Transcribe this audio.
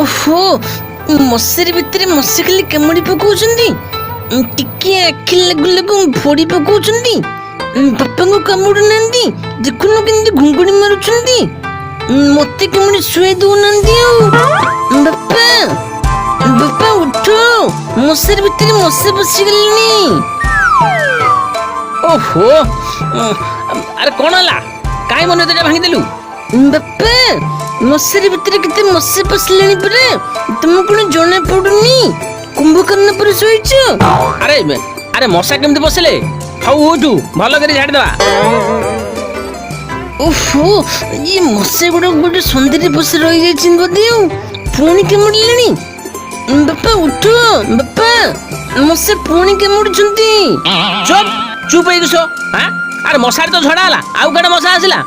ଓହୋ, ମଶାରୀ ଭିତରେ ମଶା ଖାଲି କାମୁଡ଼ି ପକଉଛନ୍ତି। ଟିକେ ଆଖି ଲାଗୁ ଲାଗୁ ଫୋଡ଼ି ପକଉଛନ୍ତି। ବାପାଙ୍କୁ କାମୁଡୁନାହାନ୍ତି, ଦେଖୁନୁ କେମିତି ଘୁଙ୍ଗୁଡ଼ି ମାରୁଛନ୍ତି। ମତେ କାମୁଡ଼ି ଶୁଆଇ ଦଉନାହାନ୍ତି। ଆଉ ବାପା, ବାପା, ଉଠ, ମଶାରୀ ଭିତରେ ମଶା ପଶିଗଲେଣି। ଓହୋ, ଆରେ କ'ଣ ହେଲା? କାହିଁ ମୋ ନିଦଟା ଭାଙ୍ଗିଦେଲୁ? ବାପା, ମଶାରୀ ଭିତରେ କେତେ ମଶା ପଶିଲେଣି ପରା, ତମକୁ କ'ଣ ଜଣା ପଡୁନି? କୁମ୍ଭକର୍ଣ୍ଣ ପରି ଶୋଇଛ। ଆରେ ଆରେ, ମଶା କେମିତି ପଶିଲେ? ହଉ ଉଠୁ, ଭଲ କରି ଝାଡ଼ିଦେବା। ଓହୋ, ଇଏ ମଶା ଗୁଡାକ ଗୋଟେ ସନ୍ଧିରେ ପଶି ରହିଯାଇଛନ୍ତି ବୋଧେ, ଆଉ ପୁଣି କାମୁଡ଼ିଲେଣି। ବାପା ଉଠ, ବାପା, ମଶା ପୁଣି କାମୁଡୁଛନ୍ତି। ଚୁପ୍ ଚୁପ୍ ହେଇକି ଶୋ। ଆଁ, ଆରେ ମଶାରୀ ତ ଝଡ଼ା ହେଲା, ଆଉ କେଡ଼େ ମଶା ଆସିଲା?